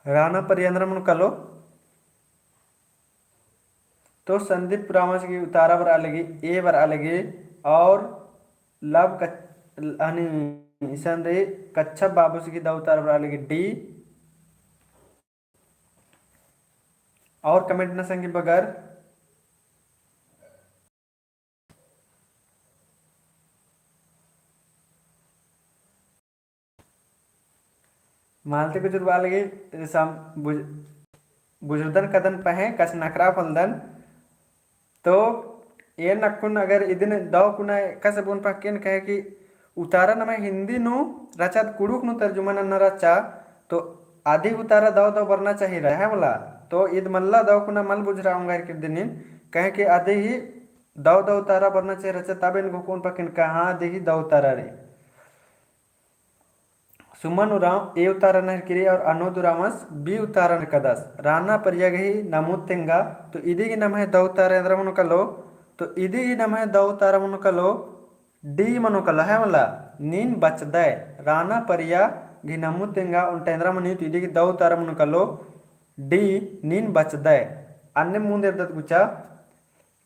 राना परिया एन्दरा मनो कालो। तो संदीप उराँवस गही उतारा बरआ लगी, A बरआ लगी, और love कच-, हनी इसन रई कच्छप बाबूस गही दौ उतारा बरआ लगी, D। और comment ना संगी बगर। मालती कुजूर बआ लगी, सम-, बुझ-, बुझुरदन कदन पहें, कछनखरआ पोलदन। तो एन अक्कुन अगर इदिन दौ कुना एकासे बओन पक्किन कहे कि उतारा नम्है हिन्दी नू रहचा अद कुँड़ुख़ नू तर्जुमा नन्ना रहचा, तो अदी उतारा दौ दौ बरना चाहिए रहे मला। तो इद मल्ला दौ कुना मल बुझुरआ ओंगा हेरकी रई इदिन, कहे कि अदी ही दौ दौ उतारा बरना चाहिए रहचा, तब एन घोखओन पक्किन कहाँ अदी ही दौ उतारा रई। सुमन उराँव A उतारा नना हेरकी रई और अनोद उराँवस B उतारा नना हेरकदस। राना परिया गही नमूद तेंगा, तो इदी गही नम्है दौ उतारा एन्दरा मनो कालो, तो इदी गही नम्है दौ उतारा मनो कालो, D मनो कालो है मला, नीन बचदय। राना परिया गही नमूद तेंगा ओन्टा एन्दरा मनी, तो इदी गही दौ उतारा मनो कालो, D, नीन बचदय। अन्नेम मुन्द एरदत गुचा,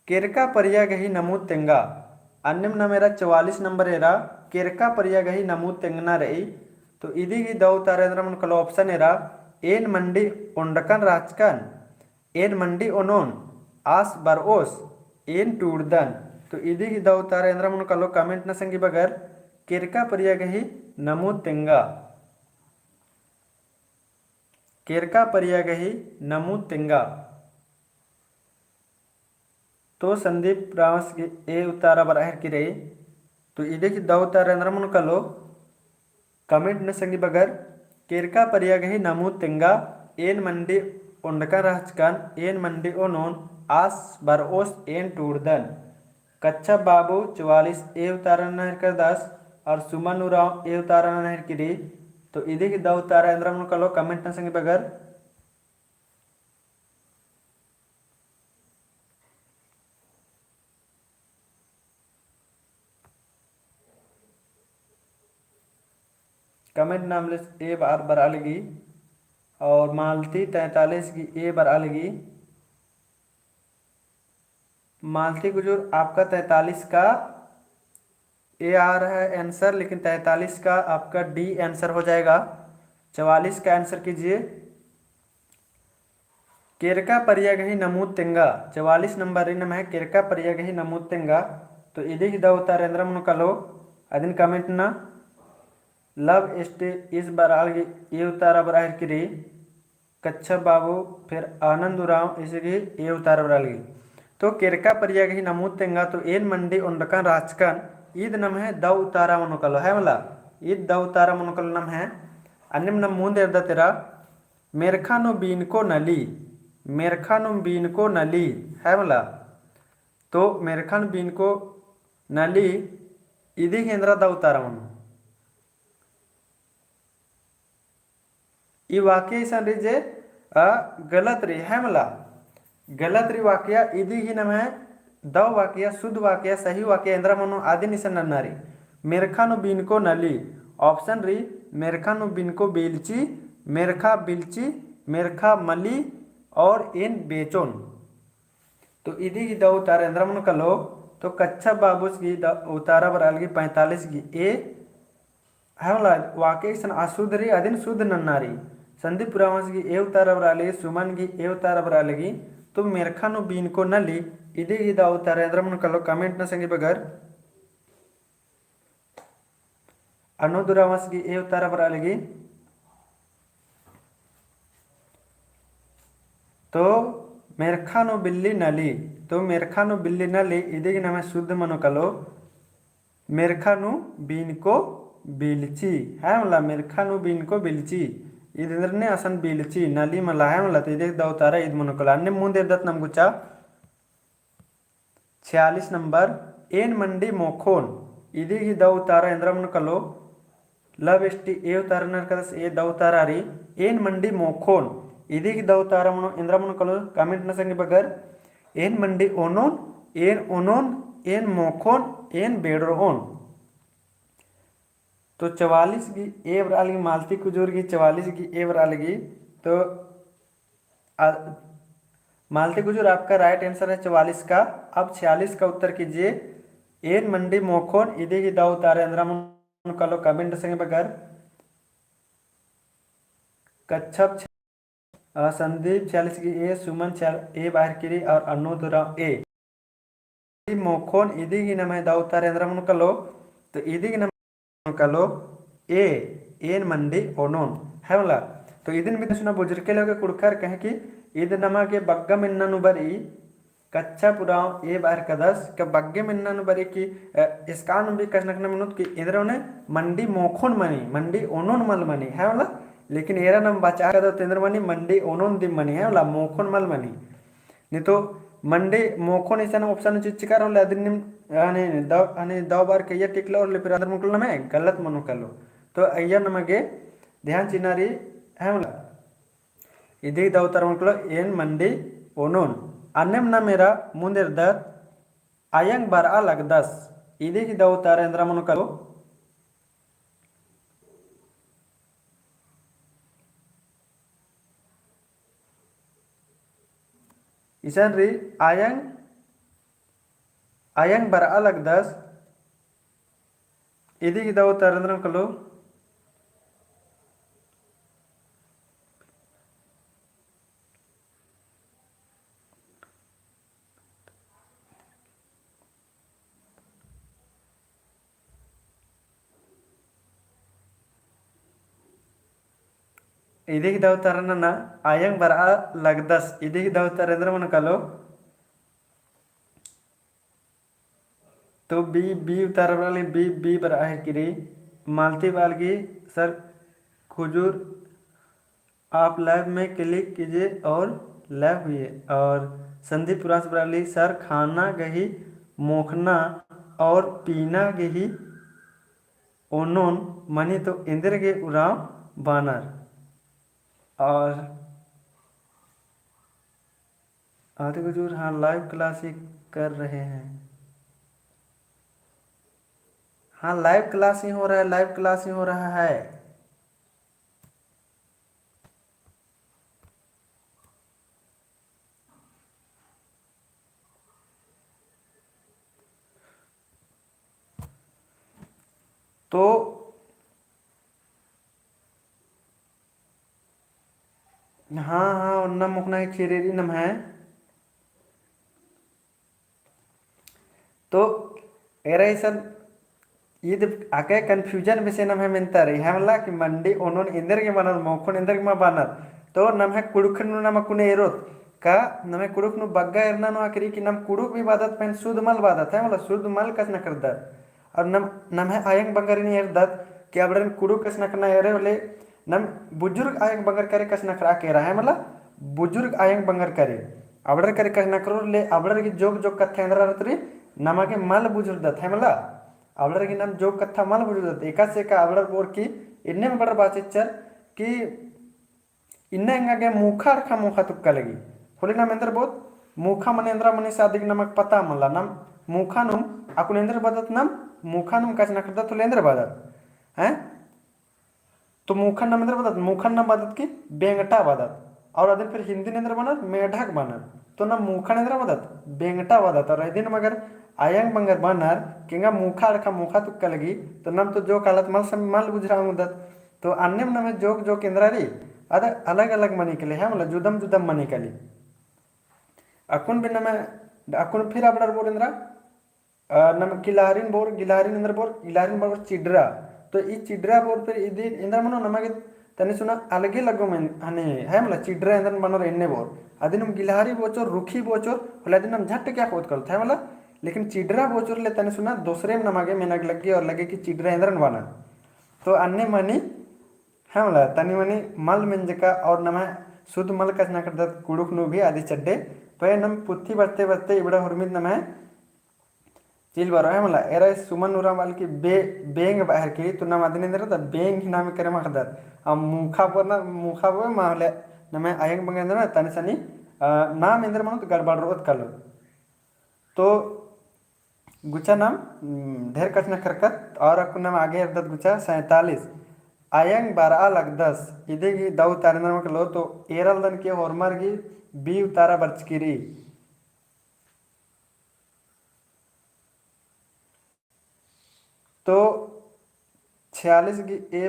केरका परिया गही नमूद तेंगा। अन्नेम नाम एरा चवालीस नंबर एरा केरका परिया गही नमूद तेंगना रई। तो इदी गही दौ उतारा एन्दरा मनो कालो option एरा एन मंडी ओंडकन रहचकन, एन मंडी ओनोन, आस बरओस, एन टूड़दन। तो इदी गही दौ उतारा एन्दरा मनो कालो comment ना संगी बगर केरका परिया गही नमूद तेंगा। केरका परिया गही नमूद तेंगा। तो संदीप रावस गे ए उतारा बरआ हेरकी रई। तो इदी गही दौ उतारा एन्दरा मनो कालो comment ना संगी बगर केरका परिया गही नमूद तेंगा, एन मंडी ओंडकन रहचकन, एन मंडी ओनोन, आस बरओस, एन टूड़दन। कच्छप बाबू चवालीस ए उतारा नना हेरकर दस और सुमन उराँव ए उतारा नना हेरकी रई। तो इदी गही दौ उतारा एन्दरा मनो कालो comment ना संगी बगर। Comment नाम ले ए बार बरआ लगी और मालती तैंतालीस गही ए बरआ लगी। मालती कुजूर, आपका तैंतालीस का ए आ रहा है answer, लेकिन तैंतालीस का आपका D answer हो जाएगा। चवालीस का answer कीजिए। केरका परिया गही नमूद तेंगा, चवालीस नंबर रई नम्है केरका परिया गही नमूद तेंगा। तो इदी गही दौ उतारा एन्दरा मनो कालो, अदिन comment ना। Love Stage बरआ लगी ए उतारा बरआ हेरकी रई। कच्छप बाबू, फिर आनंद उराँव, इसी गही ए उतारा बरआ लगी। तो केरका परिया गही नमूद तेंगा तो एन मंडी ओंडकन रहचकन, ईद नम्है दौ उतारा मनो कालो, है मला? ईद दौ उतारा मनो कालो नम्है। अन्नेम नाम मुन्द एरदत एरा, मेरखा नू बीनको नली, मेरखा नू बीनको नली, है मला? तो मेरखा नू बीनको नली, इदी गही एन्दरा दौ उतारा मनो। ई वाक्य इसन रई जे, अ, गलत रई, है मला? गलत रई वाक्य। इदी गही नम्है दौ वाक्य, शुद्ध वाक्य, सही वाक्य एन्दरा मनो अदिन इसन नन्ना रई। मेरखा नू बीनको नली, option रई, मेरखा नू बीनको बिलची, मेरखा बिलची, मेरखा मली और एन बेचोन। तो इदी गही दौ उतारा एन्दरा मनो कालो, तो कच्छप बाबूस गही दौ उतारा बरआ लगी पैंतालीस गही ए, है मला? वाक्य इसन अशुद्ध रई, अदिन शुद्ध नन्ना रई। संदीप उराँवस गही ए उतारा बरआ लगी, सुमन गही ए उतारा बरआ लगी। तो मेरखा नू बीनको नली, इदी गही दौ उतारा एन्दरा मनो कालो comment ना संगी बगर। अनोद उराँवस गही ए उतारा बरआ लगी। तो मेरखा नू बिल्ली नली, तो मेरखा नू बिल्ली नली, इदी गही नम्है शुद्ध मनो कालो। मेरखा नू बीनको बिलची, है मला? मेरखा नू बीनको बिलची। ईद एन्दरने असन बिलची, नली मला, है मला? तो इदी गही दौ उतारा ईद मनो कालो। अन्नेम मुन्द एरदत नाम गुचा। छियालीस नंबर, एन मंडी मोखोन। इदी गही दौ उतारा एन्दरा मनो कालो। Love Stage ए उतारा नरकदस ए दौ उतारा रई, एन मंडी मोखोन। इदी गही दौ उतारा मनो, एन्दरा मनो कालो comment ना संगी बगर। एन मंडी ओनोन, एन ओनोन, एन मोखोन, एन बेड़रओन। तो चवालीस गही ए बरआ लगी, मालती कुजूर गही चवालीस गही ए बरआ लगी। तो आ, मालती कुजूर, आपका right answer है चवालीस का। अब छियालीस का उत्तर कीजिए। एन मंडी मोखोन, इदी गही दौ उतारा एन्दरा मनो कालो comment संगे बगर। कच्छप छ-, अ, संदीप छियालीस गही ए, सुमन छियाल-, ए बाहर किरी और अनोद उराँव ए। मोखोन इदी गही नम्है दौ उत्तर एन्दरा मनो कालो, तो इदी गही नम्है मनो कालो ए, एन मंडी ओनोन, है मला। तो इदिन बिना सुना बुझुरके लगे कुँड़ुख़र कहे कि ईद नमा गे बग्गे मेन्ना नू बरई, कच्छप उराँव ए बाहर कदस, का बग्गे मेन्ना नू बरई कि, अ, एसकान भी कछनखरना मेनुत कि एन्दरा ओने मंडी मोखोन मनी, मंडी ओनोन मल मनी, है मला। लेकिन एरा नम बचा कदत एन्दरा मनी मंडी ओनोन दिम मनी, है मला, मोखोन मल मनी। नी तो मंडी मोखोन इसन option चिच्चका रओ ले अदिन नीम, अने दौ, अने दौ बार कइय्या टिक लओ ले फिर अन्ने मनो कालो नम्है गलत मनो कालो। तो अइय्या नमा गे ध्यान चिअना रई, है मला। इदी दौ उत्तर मनो कालो एन मंडी ओनोन। अन्नेम नाम एरा मुन्द एरदत अयंग बरआ लगदस। इदी गही दौ उत्तर एन्दरा मनो कालो। इसन रई अयंग, अयंग बरआ लगदस, इदी गही दव उतारा एन्दरम कालो। इदी गही दव उतारा नना, अयंग बरआ लगदस। इदी गही दव उतारा एन्दरम मनो कालो। तो B, B उतारा बरआ लगी, B, B बरआ हेलकी रई। मालती बरआ लगी, सर खुजूर, आप live में click कीजिए और live हुइए। और संदीप उराँवस बरआ लगी, सर खाना गही मोख़ना और पीना गही ओनोन मनी तो एन्देरगे उराँव बानर। और आदि हुजूर, हाँ, live class ही कर रहे हैं। हाँ, live class ही हो रहा है, live class ही हो रहा है। तो हाँ, हाँ, ओन्ना मोख़ना ही खीरी रई नम्है। तो एरा इसन ईद आके confusion बेसे नम्है मेन्ता रई, है मला कि मंडी ओनोन एन्देरगे बानर, मोख़ोन एन्देरगे मा बानर। तो नम्है कुँड़ुख़ नू नमा कुने एरोत, का नम्है कुँड़ुख़ नू बग्गे एरना नू आखिरी कि नम कुँड़ुख़ भी बअदत, पहें शुद्ध मल बअदत, है मला शुद्ध मल कछनखरदत। और नम, नम्है अयंग बंगरिन एरदत कि अबड़न कुँड़ुख़ कछनखरना एरे होले, नम बुजुर्ग अयंग बंगर करे कछनखरआ केरा, है मला बुजुर्ग अयंग बंगर करे। अबड़र करे कछनखरोर ले अबड़र गही जोक जोक कत्था एन्दरा रअदत रई, नमा गे मल बुझुरदत, है मला। अबड़र गही नम जोक कत्था मल बुझुरदत। एकासे का अबड़र बओर कि एन्नेम अबड़र बाचेच्चर कि इन्ना एंगा गे मूखा अड़खा मूखा तुक्का लगी। होले नम एन्देर बओत, मूखा मने एन्दरा मनी से अदिक नमक पता मल्ला। नम मूखा नुम अक्कुन एन्देर बअदत, नम मूखा नुम कछनखरदत होले एन्देर बअदत, हैं? तो मूखन नम एन्देर बअदत, मूखन नम बअदत कि बेंगटा बअदत। और अदिन फिर हिन्दी नू एन्देर बअनर, मेढक बअनर। तो नम मूखन एन्देर बअदत, बेंगटा बअदत। और अदिन नम अगर अयंग बंगर बअनर कि एंगा मूखा अड़खा मूखा तुक्का लगी, तो नम तो जोक आलत मल सम-, मल बुझुरा ओंगदत। तो अन्नेम नम्है जोक जोक एन्दरा रई, अद अलग अलग मनी काली, है मला जुदम जुदम मनी काली। अक्कुन भी नम्है, अक्कुन फिर अबड़र बओर एन्दरा, अ, नम गिलहरिन बओर, गिलहरिन एन्देर बओर, गिलहरिन बओर चिडरा। तो ई चिडरा बओर फिर इदी एन्देर मनो नमा गे तनी सुना अलगे लगोम हने, है मला चिडरा एन्देर बअनर एन्ने बओर। अदिन नम गिलहरी बओचोर, रुखी बओचोर, होले अदिन नम झट क्या खोद करत, है मला। लेकिन चिडरा बओचोर ले तनी सुना दोसरेम नमा गे मेना गे लग्गी और लग्गी कि चिडरा एन्देरन बअनर। तो अन्ने मनी, है मला, तनी मनी मल मेंजका और नम्है शुद्ध मल कछनखरदत कुँड़ुख़ नू भी अदी चड्डे। पहें नम पुथी बरते बरते इबड़ा हुरमित नम्है चिल बरओ, है मला। एरा सुमन उराँव बअर कि बे-, बेंग बअर कि, तो नम अदिन एन्देर बअदत, बेंग ही नाम करे माख़दत। अब मूखा बअना, मूखा बओ मा होले, नम्है अयंग बंगर एन्देर ना, तनी सनी, अ, नाम एन्देर मनो तो गड़बड़ रओत कालो। तो गुचा नम, उम, ढेर कछनखरकत और अक्कुन नम आगे एरदत गुचा सैंतालीस। अयंग बरआ लगदस, इदी गही दव उतारा एन्देर मनो कालो, तो एरा लगदन कि होरमर गही B उतारा बरचकी रई। तो छियालीस गही A